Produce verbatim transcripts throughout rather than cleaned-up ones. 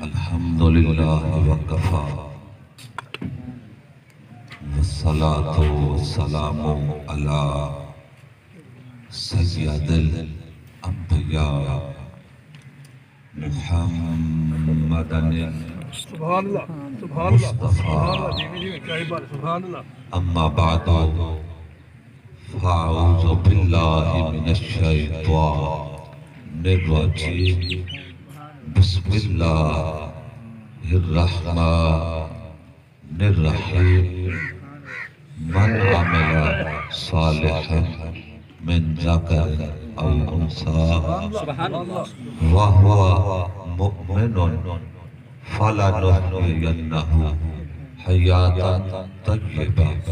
الحمد لله وكفى، والصلاة والسلام على سيد الأنبياء محمد المصطفى. أما بعد، فأعوذ بالله من الشيطان الرجيم. بسم الله الرحمن الرحيم. من عمل صالحا من ذكر أو أنثى وهو مؤمن فلنحيينه حياة طيبة.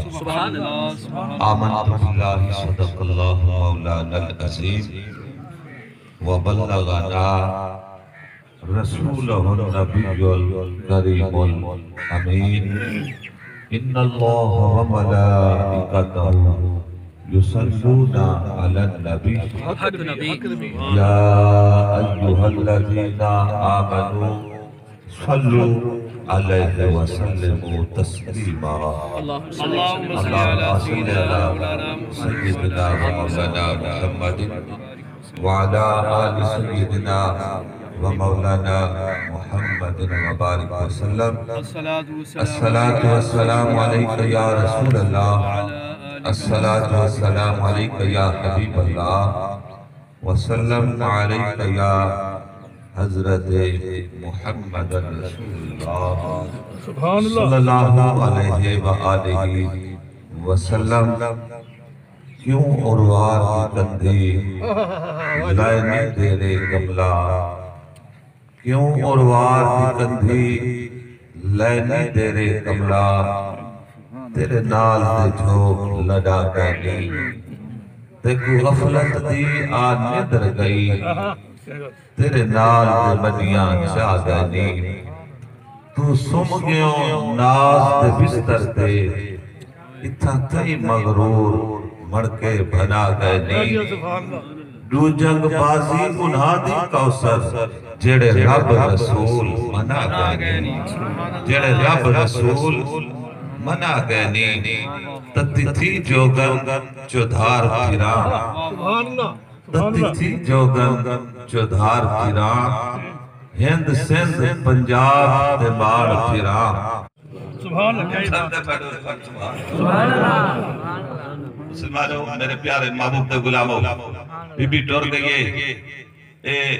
آمنت بالله، صدق الله مولانا العظيم، وبلغنا رسوله النبي الكريم الأمين. إن الله وملائكته يصلون على النبي. يا أيها الذين آمنوا صلوا عليه وسلموا تسليما. اللهم صل على سيدنا ومولانا محمد وعلى آل سيدنا ومولانا محمد وبارك وسلم. الصلاة والسلام عليك يا رسول الله. الصلاة والسلام عليك يا حبيب الله. وسلم عليك يا حضرت محمد رسول الله. سبحان الله. صلى الله عليه وآله وسلم. کیوں اروار دی کندھی لائنی دیرے کملا، کیوں اروار دی کندھی لائنی دیرے کملا، تیرے نال دے جھوک لڈا کائنی، تیکوں غفلت دی آ نندر گئی، تیرے نال دے مڈیاں چا گائنی۔ توں سم ڳیوں ناز دے بستر تے، اتھاں تئیں مغرور مڑ کے بھنا ڳئے نی۔ ݙو جنگ بازی انہاں دی کوثر، جیڑھے رب رسول منا ڳئے نی۔ جیڑھے رب رسول منا ڳئے نی۔ تتی تھی جوگن چودھار پھراں۔ تتی تھی جوگن چودھار پھراں، ہند سندھ پنجاب تے ماڑ پھراں۔ سبحان اللہ۔ مسلمانو، میرے پیارے محبوب دے غلامو، بی بی ٹر ڳئی ہے۔ اے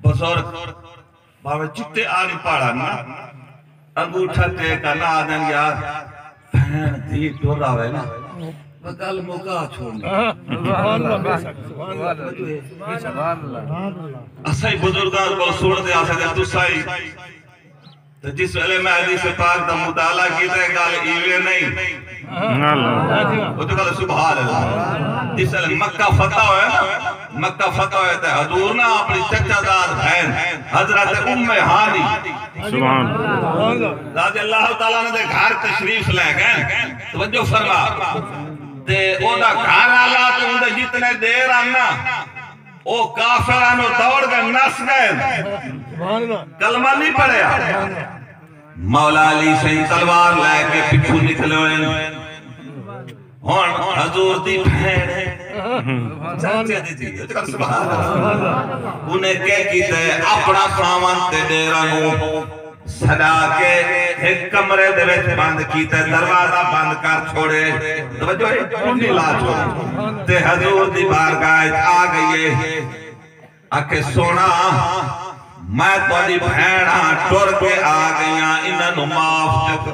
بزرگ بھاویں جتنے آن پڑھ ہن نا، انگوٹھا ٹیک کر نہ آدھن یار، بھین دھی ٹر آوے نا، میں گل مکا چھوڑنی۔ سبحان اللہ، بے شک، سبحان اللہ۔ اساں ہی بزرگاں کوں سݨدے آسے تے تساں ہی۔ تے جس ویلے میں حدیث پاک دا مطالعہ کیتا، اے گل ایویں نہیں۔ اللہ۔ اچھا۔ او تے گل سبحان اللہ۔ جس ویلے مکہ فتح ہویا نا، مکہ فتح ہویا تے حضور نا اپݨی چچا زاد بھین حضرت ام ہانی سبحان اللہ۔ رضی اللہ تعالیٰ عنہ دے گھر تشریف لے ڳئے۔ توجہ فرما۔ تے او دا گھر والا تے اوندے جتنے دیر آنا، او کافراں نو دوڑ کے نس ڳئے۔ سبحان اللہ۔ کلمہ نہیں پڑھیا۔ مولا علی سائیں تلوار لے کے پچھوں نکلے ہوئے۔ ہݨ حضور دی بھیݨ ہے۔ چاچے دی دھی۔ سبحان اللہ۔ انہیں کیا کیتا ہے؟ اپݨا خاوند تے ݙیرہ نو سݙا کے ہک کمرے دے وچ بند کیتا ہے، دروازہ بند کر چھوڑے۔ توجہ ہے، کنڈی لا چھوڑے۔ تے حضور دی بارگاہ وچ آ ڳئی ہے۔ آکھے، سوہݨا، میں تہاݙی بھیݨ ہاں، ٹر کے آ ڳئی ہاں، انہاں نوں معاف چا کر۔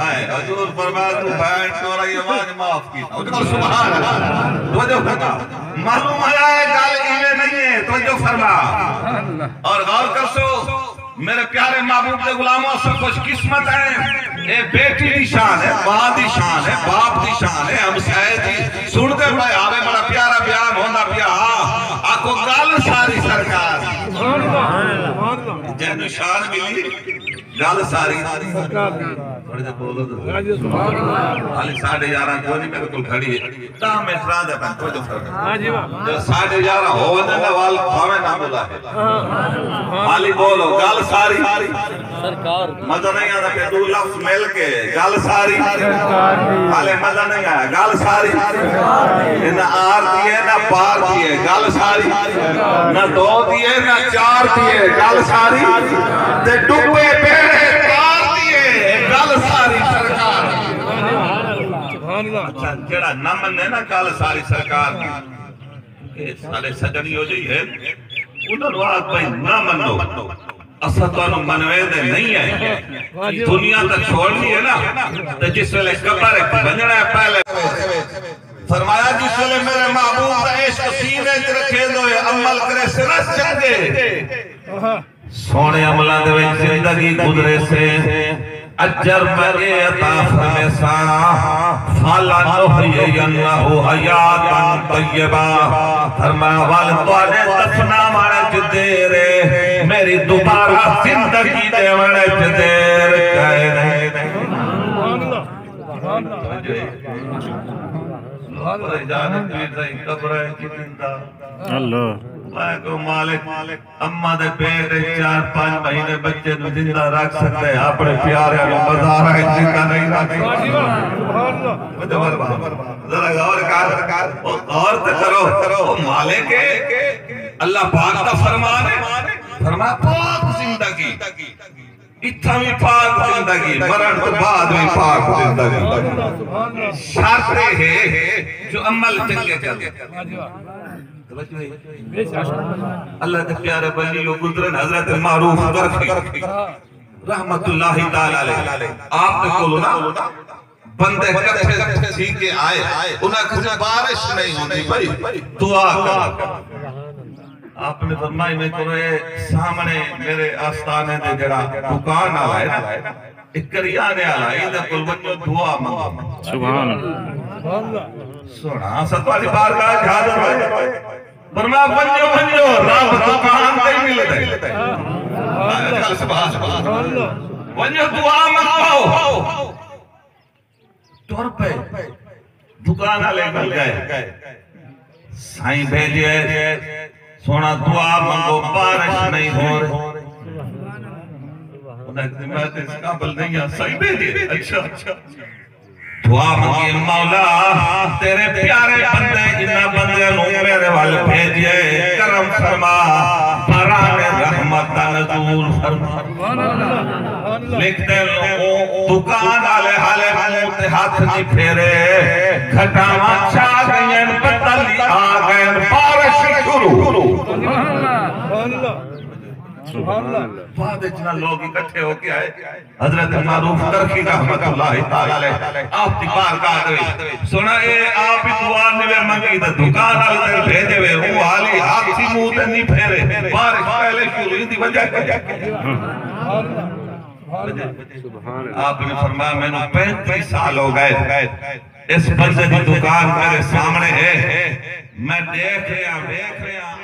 اے حضور فرمایا، توں بھیݨ ٹر آئی، آواز معاف کی۔ سبحان اللہ۔ توجہ فرما۔ معلوم ہویا اے گل ایویں نہیں ہے۔ توجہ فرما۔ اور غور کرسو، میرے پیارے محبوب دے غلاموں، اساں خوش قسمت ہیں۔ اے بیٹی دی شان ہے، ماں دی شان ہے، باپ دی شان ہے، ہمسائے دی۔ سݨدے پئے آوے، بڑا پیارا بیان ہوندا پیا۔ آکھو گل ساری سرکار دی۔ جینوں شان ملی، گل ساری۔ تھوڑے جے بولو تو۔ حالی ساڈھے یارہ کوئی نہیں، میرے کول کھڑی ہے۔ ݙاہ منٹ رہندے پن، توجہ فرمائے۔ جو ساڈھے یارہ ہو ونڄن نا، وال بھاویں نہ بلا ہے۔ حالی بولو، گل ساری۔ سرکار۔ مزہ نہیں آندا پیا، ݙو لفظ مل کے، گل ساری۔ سرکار دی۔ حالے مزہ نہیں آیا، گل ساری۔ نہ آر دی ہے، نہ پار دی ہے، گل ساری۔ نہ دو دی ہے، نہ چار دی ہے، گل ساری۔ تے ݙبے ٻیڑے پار دی ہے، گل ساری سرکار۔ اچھا، جیڑھا نہ منے نا گل ساری سرکار دی، اے سارے سڄݨ ایہو جہی ہن، انہاں نوں آکھ بھئی نہ منو، اساں تہانوں منویندے نہیں ہیں۔ دنیا تاں چھوڑنی ہے نا، تے جس ویلے قبر اچ ونڄݨا ہے پہلے۔ فرمایا جس ویلے میرے محبوب دا عشق سینے اچ رکھیندے ہوئے عمل کریسے نا چنڳے، سوہݨے عملاں دے وچ زندگی گزریسے، اجر میں اے عطا فرمیساں، فلنحیینہ حیاتا طیبہ۔ فرمایا، ول تہاݙے دفناوݨ اچ دیر ہے، میری دوبارہ زندگی ݙیوݨ اچ دیر کائے نہیں۔ اللہ۔ میں کہوں، مالک، اماں دے پیٹ اچ چار پنج مہینے بچے نوں زندہ رکھ سڳدا ہے، اپݨے پیاریاں نوں مزاراں اچ زندہ نہیں رکھ سڳدا۔ ذرا غور کر، او غور تے کرو، او مالک ہے، اللہ پاک دا فرمان ہے، فرمایا پاک زندگی۔ اتھاں وی پاک زندگی، مرݨ توں بعد وی پاک زندگی۔ شرط اے ہے جو عمل چنڳے کرو۔ توجہ ہے؟ اللہ دے پیارے ولی او گزرن، حضرت معروف کرخی رحمت اللہ تعالی علیہ، آپ دے کولوں نا بندے کٹھے تھی کے آئے، انہاں آکھیا بارش نہیں ہوندی پئی، دعا کرو۔ آپ نے فرمائی، میں کرو اے سامنے میرے آستانے دے جڑا دکان والا ہے نا، اے کریانے والا، ایندا کول ونجو دعا منگو۔ سبحان اللہ۔ سوہݨا، اساں تہاݙی بارگاہ اچ حاضر ہوئے۔ فرمایا، ونجو، ونجو، رب دکان تے ہی ملدے۔ سبحان اللہ۔ ونجو دعا منگو۔ ٹر پئے، دکان والے کول ڳئے۔ سائیں بھیجے، سوہݨا دعا منگو، بارش نہیں ہو رہی۔ انہاں آکھیا میں تے اس قابل نہیں ہاں، سائیں بھیجے۔ اچھا، اچھا۔ دعا منگی، مولا، تیرے پیارے بندے، انہاں بندیاں نوں میرے ول بھیجے، کرم فرما، باران رحمت دا نزول فرما۔ لکھدے نوں دکان والے حالے منہ تے ہتھ نہیں پھیرے، گھٹاواں چھا ڳئین، بدل آ ڳئین، بارش شروع۔ بعد اچ نہ لوگ اکٹھے ہو کے آئے، حضرت معروف کرخی رحمت اللہ تعالی علیہ آپ دی بارگاہ دے وچ۔ سوہݨا، اے آپ ہی دعا نوے منگی تے دکان والے تے بھیجے وے، او حالی ہتھ ہی منہ تے نہیں پھیرے، بارش پہلے شروع، ایندی وجہ کیا ہے؟ آپ نے فرمایا، مینوں پینتیس سال ہو ڳئے، اس بندے دی دکان میرے سامنے ہے، میں ݙیکھ رہیا، ویکھ رہیا۔